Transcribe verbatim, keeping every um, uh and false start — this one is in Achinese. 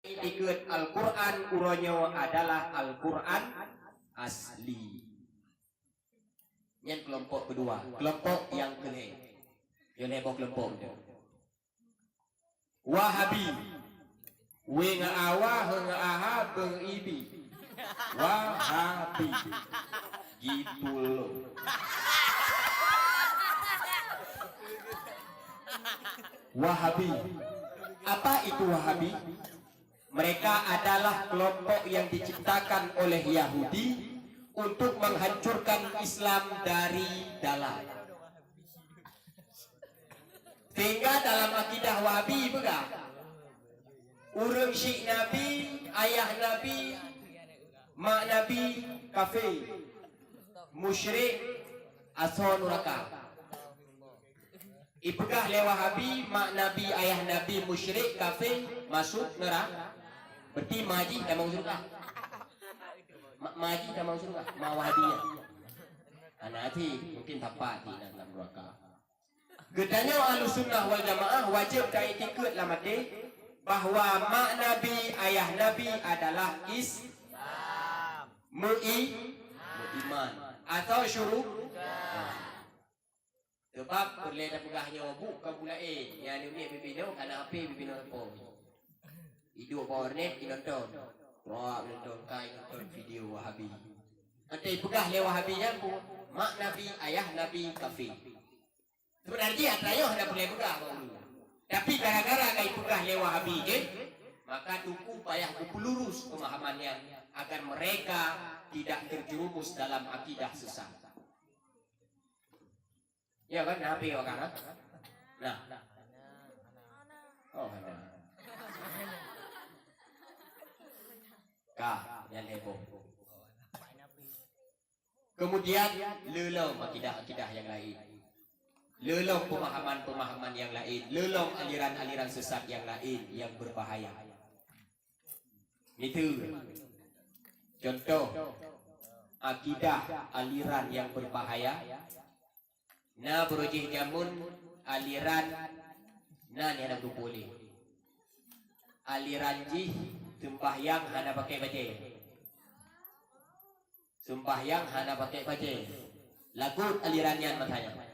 Iktikeuet Al-Qur'an uroe nyoe adalah Al-Qur'an asli. Nyan keulompok keudua, keulompok nyang keu lhèe. Nyoe lhèe boh keulompok tu. Wahabi. Wé ngon a wa, he ngon a ha, be ngon i bi. Wahabi. Gitu loh. Wahabi. Apa itu Wahabi? Mereka adalah kelompok yang diciptakan oleh Yahudi untuk menghancurkan Islam dari dalam. Sehingga dalam akidah Wahabi peugah, ureuëng syik Nabi, ayah Nabi, mak Nabi, kafé, musyrik, asoe nuraka. Ipeugah lé Wahabi, mak Nabi, ayah Nabi, musyrik, kafé, masuk neraka. Berarti ma jih tamong syurga. Ma, ma jih tamong syurga. Ma Wahabi nyan. Hana até, mungkin tapat di dalam neraka. Geutanyoe Ahlussunnah wal Jamaah wajéb taiktikeuet lam até bahwa mak Nabi, ayah Nabi adalah Islam. Mui-, muiman. Atau syurga. Sebab peureulée tapeugah nyoe buet ka pula, eh, nyang aneuk miet bibinoe kana H P bibinoe teupông. Iduek bak warnet inonton. Wah, inonton kai, inonton video Wahabi. Nanti peugah lé Wahabi nyan pun, mak Nabi, ayah Nabi, kafé. Sebenarnya jih atra nyoe hana peureulée peugah bak ureuëng. Tapi gara-gara ka ipeugah lé Wahabi jih, maka teungku payah geupelurus pemahaman nyan agar mereka tidak terjerumus dalam akidah sesat. Ya kan? Nah, api awak kan? Nah. Oh, ada. Kah, nyan heboh. Kemudian, leuloh akidah-akidah yang lain. Leuloh pemahaman-pemahaman yang lain. Leuloh aliran-aliran sesat yang lain yang berbahaya. Itu contoh akidah aliran yang berbahaya. Na beurujih jameun aliran na nyang na geupeuulée. Aliran jih seumbahyang hana pakai bajée. Seumbahyang hana pakai bajée. Lagot aliran nyan masa nyan.